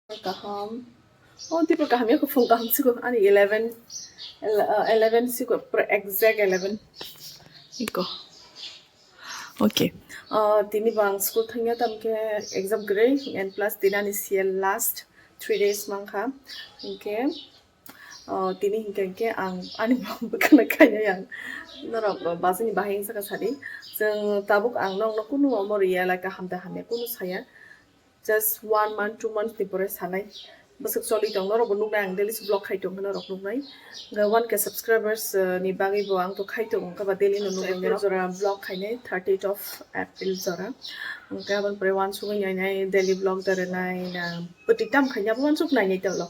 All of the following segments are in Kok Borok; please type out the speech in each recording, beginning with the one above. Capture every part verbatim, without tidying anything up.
Kaham. Oh, tipo kaham ya, phone kaham siko. Ani eleven, ele-, uh, eleven siko, exact eleven. Iko. Okay. Uh, tini bang school thangya tam ke exam gre and plus tini ani C L last three days mangkha. Okay. Uh, tini hingke ke ang ani bwkhana khaina yang norok basini bahai saka sadi. Jeng tabuk ang nokno kunu omo riya like kaham da hamya kunu saya. Just one month, two months ni pore sanai. Bwswk choli tong norok bo nuknai ang daily vlog khai tong norok nuknai. Ga one K subscribers, uh, ni bagwi bo ang to khai tong ka ba daily no nuknai norok. Jora vlog khainai thirtieth of April jora. Ang ka ban pore one sugwi nai nai daily vlog da re nai na. Pwtwi tam khaina bo one suk nai nai tolo.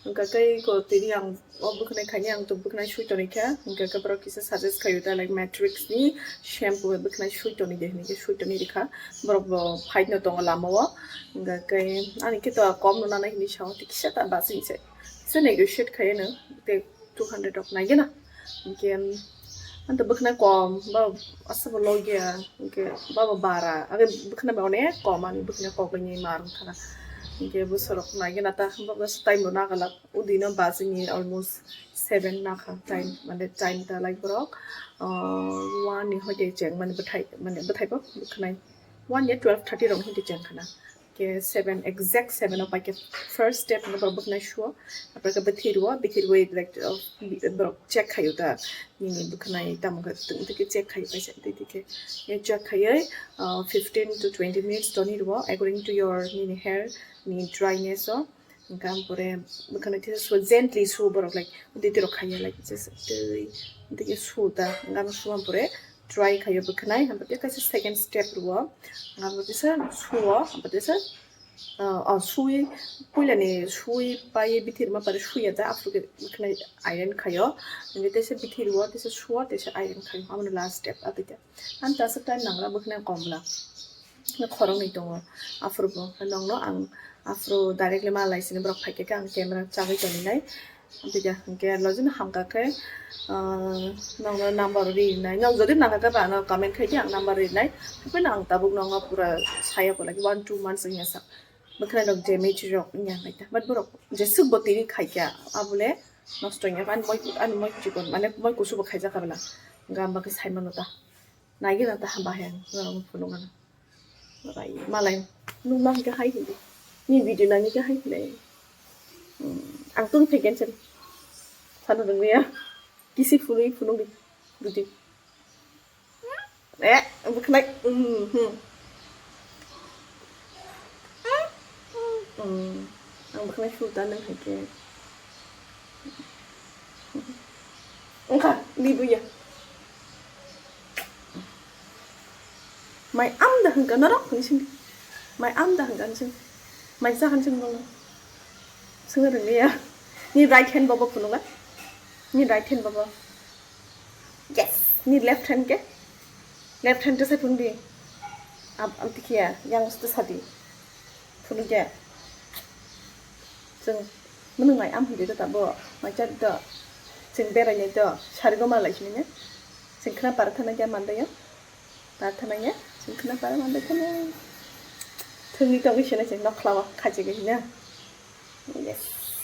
Ang ka kai ko tini ang O bwkhwnai khaini ang to bwkhwnai sui toni kha, hingkha khe borok kisa suggest khaio ta, like, Matrix ni shampoo bai bwkhwnai sui toni de hinwi khe sui toni rikha, borok bo fight no tongo lama o, hingkha khe ani khe to kom no nanai hinwi sao, tei kisa ta baching se, kisa negotiate khai no, tei two hundred rok nai gana, hingkhe ang to bwkhwnai kom ba aswk bo logia, hingkhe ba bo bara, age bwkhwnai bai onek kom ani bwkhwnai kok bai ni mar wngkha na, hingkhe bwswk rok nai gana ta, bo time bo nagalak. Udino bachini almost seven nakha time, mane time ta like borok, uh, one ni hoite cheng, mane bwthai, mane bwthai bo bwkhnai one ya twelve thirty rok hoite cheng khana. Ke seven, exact seven o paike first step no borok bwkhnai suo, apre ke bwthai ruo, bwthai ruo like, uh, borok check khaio ta nini bwkhnai tamo khe tong tike check khaio kaisa tike check khaioi, uh, fifteen to twenty minutes toni ruo according to your nini hair ni dryness o. Hingkha ang pore bwkhano khe so gently so borok like twi twi rok khaiya like just twi twi so ta hingkha ang so ang pore try khaiya bwkhanai hingkha kaisa second step rwo hingkha ang kisa suo hingkha kisa ah, oh, sui puilani sui pai bithir ma pare suya da after ke bwkhanai iron khaio hingkha teisa bithir wo teisa suo teisa iron khaio amo last step abita ang tasa time nangra bwkhanai komla. Khoroknwi tongo. Aphuru bo nokno ang aphuru directly ma lai sini borok phaikhe khe ang camera chagwi toni nai. Tei hwnkhe logino hamkha khe, ah, nokno number rinai. Nok jodi nangkha khe ba ano comment khai di ang number rinai. Hapheno ang tabuk nokno pura saya ko lagi one two months wngya sak. Bwkhwnai rok damage rok wngya bai ta. But borok jeswk bo tini khaikha abole nosto wngya. Ani moi, ani moi chikon mane moi kusu bo khaijak kha bela. Gam bagwi saimano ta. Nai gana ta hamba hai ang norok phunuk gana. Malai nung ma hwnkhe hai hindi. Ni video nani khe hai hindi. Hmm, ang tun phe cancel. Sana rwngya. Kisi phunui phunuk di. Budi. Eh, bwkhnai. Hmm, hmm. Hmm. Ang bwkhnai suta nang hai khe. Wngkha, ni buya. Mai am da hwnkha norok hwnwi swngdi. Mai am da hwnkha hwnwi swngdi. Mai cha hwnwi swngdi bono. Swngna rwngya. Ni right hand bobo phunukla. Ni right hand bobo. Yes. Ni left hand ke? Left hand to sai phunukdi. Am, am tikhiya, yang to sadi. Phunukya. Chwng mwnwngnai am hwndwi do tabo, mai chari do. Chwng berainai do, sari goma lai sini ne. Chwng khna para thana kya manda ya. Para thana ya, chwng khna para manda thana. Thwngwi tongwi sini chwng nokhlao khachi gwi na. Yes.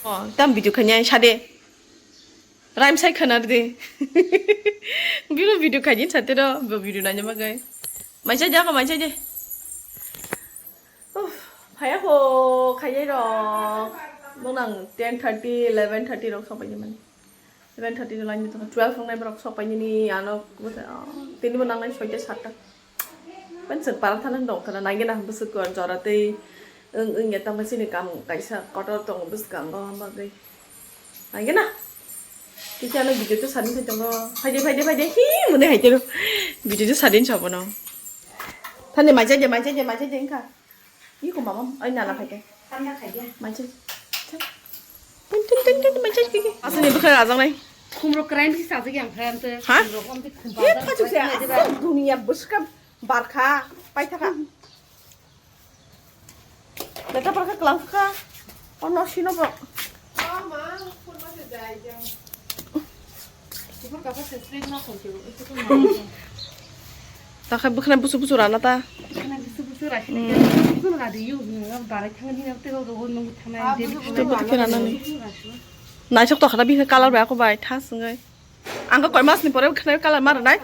Oh, tam video khanya sade. Rhyme sai khana de. Bino video khaji sate do, bo video nanya bagai. Mai chai ja ko, mai chai je. Uff, phaya ko, khaye rok. Bo nang ten thirty, eleven thirty rok sok paini mani. Eleven thirty no line to twelve nang nai borok sok paini ni ano, tini bo nang nai soita satta. Ban sek para thana dong khana nai gana bwswk ko jora tei wng wng ya tamo chini kam kaisa kotor tongo bwskango bagwi. Nai gana. Kiki ano video to sani thai tongo. Phaide, phaide, phaide. Hi, mune hai tero. Video to sani sabo no. Thani mai jai de, mai jai de, mai jai de wngkha. Iko mama, ai nana khai de. Thanda khai de. Mai jai. Tin, tin, tin, tin, mai jai kiki. Asani bwkha ajang nai. Khumro krai bisi sajak yang khai amte. Ha? Khumro kom te khum. Ye phachu se, asuk dunia bwskam barkha, paithaka. Beta barkha klang kha. Ono sino bo. Takhai bwkhwnai busu busu rana ta. Naisok tokha na bini colour bai ako bai tha swngwi. Ang khe koi mas ni pore khna colour ma rwnai.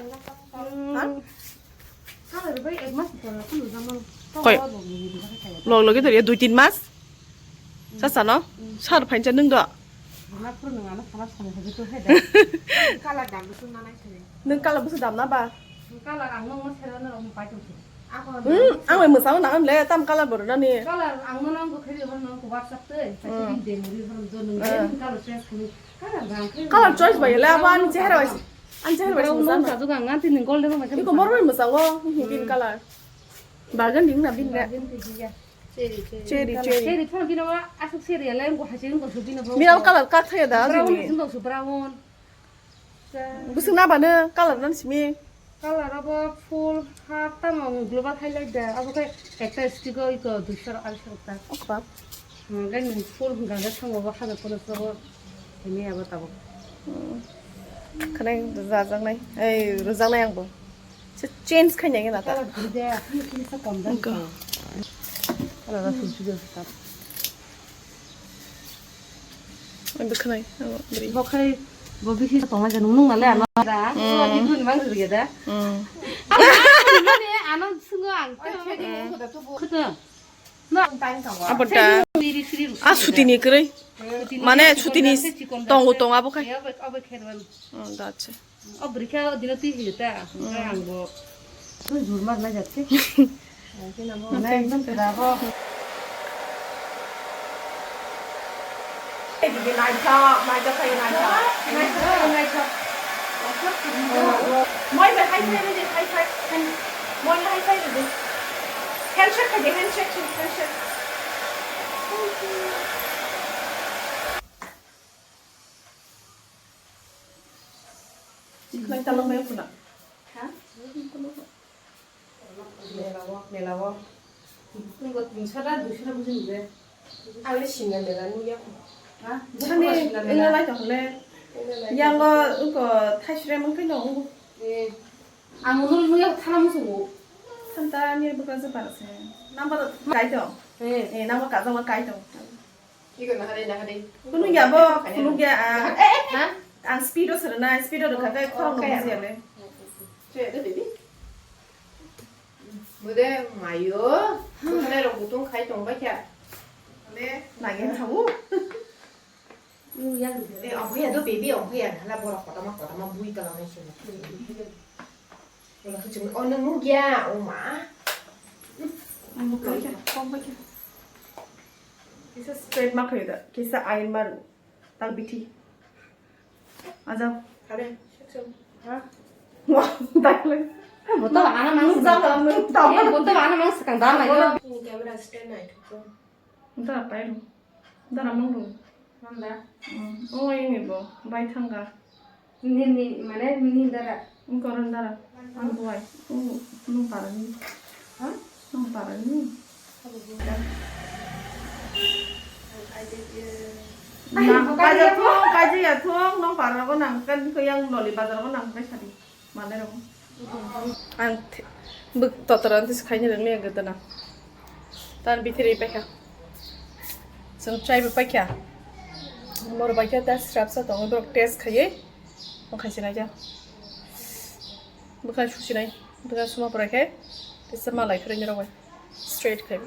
Koi log logi dori dui tin mas. Sasa no? Sar phaincha nung do. Nwng colour busu damna ba? Hmm, ang bai mwsang nang le tam colour bo rwnani. Colour choice bai le abo ani chehra bai. Ani chehra bai. Iko mor bai mwsang o, hmm, pink colour. Bargain ding na bin re. Cherry, cherry. Cherry, cherry. Cherry phano bini wa aswk cherry ya lai, wngkha hai se wngkha su bini bo. Bini colour kak thaya da, brown, bini. Wngkha su brown. Bwswk na bano colour nan simi. Colour abo full ha tamo global highlight da. Abo khe ekta stick o iko duisho rok arisho rok ta. Okba. Hmm, gai nung full hwnka khe thango bo hajar ponosh rok o. Hini abo tabuk. Hmm. Khwnai rwjaknai. Ei, rwjaknai ang bo. Se change khaina gana ta. Colour guri de, asli kisa kom da. Wngkha. Colour asli juda ta. Ang bwkhwnai, ang bwrwi. Bo khai, bo bisi tongma je nung nung nale ano da. Mm. Bo di dun mang ri da. Mm. Ano, ano sungo ang. Khutu. Abo da. Siri, siri, ah, sutini kwrwi. Sutini mane kwrwi sutini chikon da, tongo, tongo abo khai. Obo, obo kherwan. Oh, da, acha. O bwrwi khe o dino twi hili ta. Hwnkhe ang bo twi jur mar nai jak se. Ang khe nang bo nai ekdom pura bo. Ei digi naithok, naithok khai naithok. Naithok, naithok. Moi bai hai sai rwdi, hai sai. Moi hai sai rwdi. Handshake khai di, handshake, handshake. Tikhlai talong bai phuna. Ha? Mela o, mela o. Nungbo tinsho ta duisho ta buji nide. Ang le singa mela nungya. Ha? Jani singa mela. Nungya lai tong le. Nungya lai. Yang o uko thaisre mangkhai no. Eh. Ang nungya thana musungo. Thanta ni bukra se para se. Number kai tong. Eh. Eh, number ka jama kai tong. Iko nahari, nahari. Kunung ya bo, kunung ya, ah. Ha? Ang speed o sero na, speed o rwkha khe khorang no bujiya le. Che, de, baby. Bude mayo. Bwkhwnai rok butung khai tong bai kha. Nagi thabu. Eh, ongkha ya do, baby, ongkha ya. Hala borok kotorma, kotorma bui tala nai se. Wala kuchung, oh, nung nugya, oh ma. Ang bukai kha, kok bai kha. Kisa straight ma khayo da, kisa air maru. Tak bithi. Aja. Are, section. Ha? Wah, tak le. Botol ana mang. Nung jang nung tau. Eh, botol ana mang sekang dam ayo. Ini camera stand nai thuk. Dara pairo. Dara mangro. Manda. Mm. O ini bo. Bai thanga. Ni, ni, mane ni dara. Koron dara. Ang buai. O, nung parani. Ha? Nung parani. Nang kaja thung, kaja ya thung, nung parani ko nang kan ko yang loli bazar ko nang bai sadi. Mane rok. Ang bwk totora tisi khaini rwngni ang gotona. Tan bithiri paikha. Chwng chai bo paikha. Moro paikha ta srapsa tongo borok test khaiwi. Ang khaisi naija. Bwkha susi nai. Bwkha suma pore khe. Tesa malai phirwi ni rok bai. Straight khai.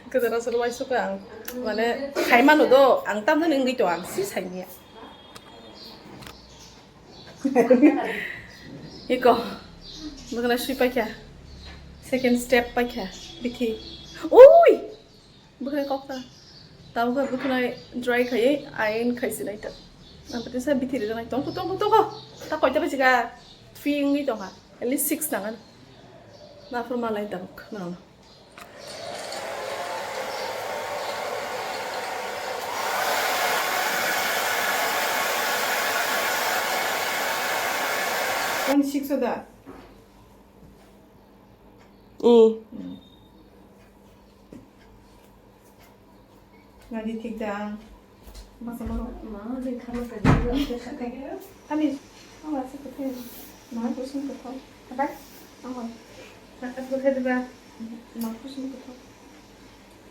Gotona solo bai suka ang. Mane khai manu do ang tamni wngwi to ang si saimya. Iko. Bwkhwnai sui paikha. Second step paikha. Bithi. Ui! Bwkhwnai kokta. Tabukhe bwkhwnai dry khaiwi ain khaisi naita. Ang pati sa bithi rijanai tongkho, tongkho, tongkho. Ta koita bajika? Three wngwi tongkha. At least six nangan. Naphuru malai tabuk. Nang. Ang siksa da? Mm. Nadi thik da ang. Masa moro. Ma, je khalo ka je. Ani, ang rasa kete. Ma, kusin kete. Apa? Ang. Kata kete ba. Nang kusini kwthang.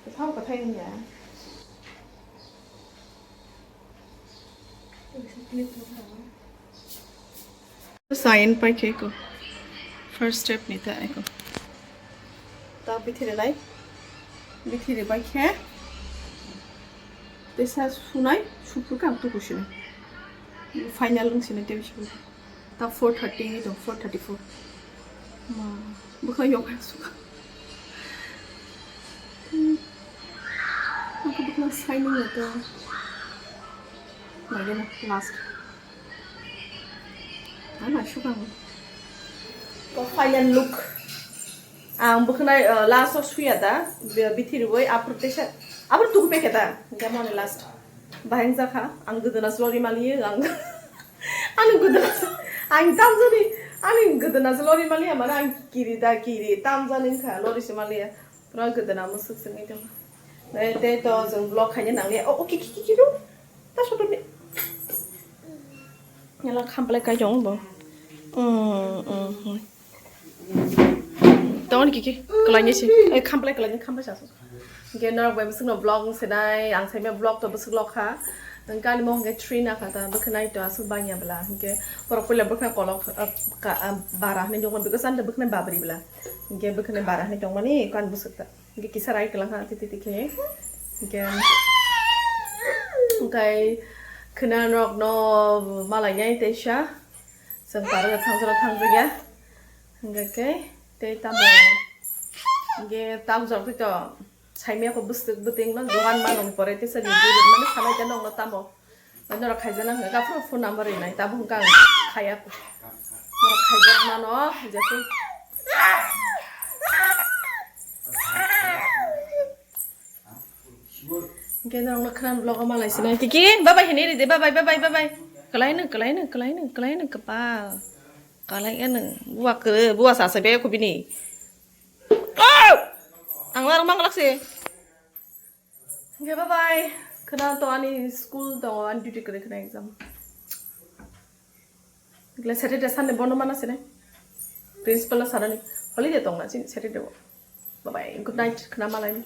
Kwthang kwthai wngya. Sign pai khe ko. First step ni ta eko. Ta bithiri nai. Bithiri bai khe. Tesa sunai, supru kang tu kusini. Final wng sini tei bisi. Ta four thirty ni dong, four thirty-four. Ma, bwkha yok ha suka. Hmm. Aku bwkha signing ya to. Lagi na, last. Ano suka. Ko final look. Ang bwkha nai, uh, last o suya da, bi-, bithiri bai, apor tesa, apor tuku pekhe da, hingke mani last. Bahai wngjakha, ang gwdana se lori maliya, ang, ani gwdana se, ang tamjani, ani gwdana se lori maliya, mane ang kiri da kiri, tamjani wngkha, lori se maliya, pura gwdana mwswk se wngwi tongkha. Tei, tei to chwng vlog khaina nangliya, o, o, ki, ki, ki, ki, ro, ta soto ni, yala khamplai kai tong bo. Mm, mm, mm. Tongoni kiki, kwlaini si. Eh, khamplai, kwlaini khamplai sa. Hingke norok bai bwswkno vlog wng sinai, ang saimya vlog to bwswk lok kha. Hingke ani mo hingke three na kha ta, bwkha nai to aswk bangya bwla. Hingke borok puila bwkha kolok, ah, ka, ah, bara hinui nukgo, because ani to bwkha nai babri bwla. Hingke bwkha nai bara hinui tongmani, ko ani bwswk ta. Hingke kisa rai kwlang kha, titi titi khe. Hingke, hingke khwna norok no malai nai teisa. Chwng parok thangsa thangsa ya. Hingke khe tei tamo. Hingke tamo jor to saimya ko bwswk bwtwng no jogan mano pore tesa ni bwrwi mani sanai ta nokno tamo. Norok khaijana hwnkhe phone number rinai tamo hwnkhe ang khaya. Norok khaijak mano jesu. Hingke norokno khwnam vlog o malai sinai. Kiki, bye bye hinui ride, bye bye, bye bye, bye bye. Kwlaino, kwlaino, kwlaino, kwlaino, kwpal. Kwlai ano. Buwa kwrwi, buwa sasa be kubini. Oh! Ang larang mang lakse. Hingke bye bye. Khwna to ani school tongo, ani duty kwrwi khwna exam. Hingke Saturday, Sunday bondo mana sinai. Principal no sanani. Holiday tongna chini Saturday o. Bye bye. Good night. Khwna malai.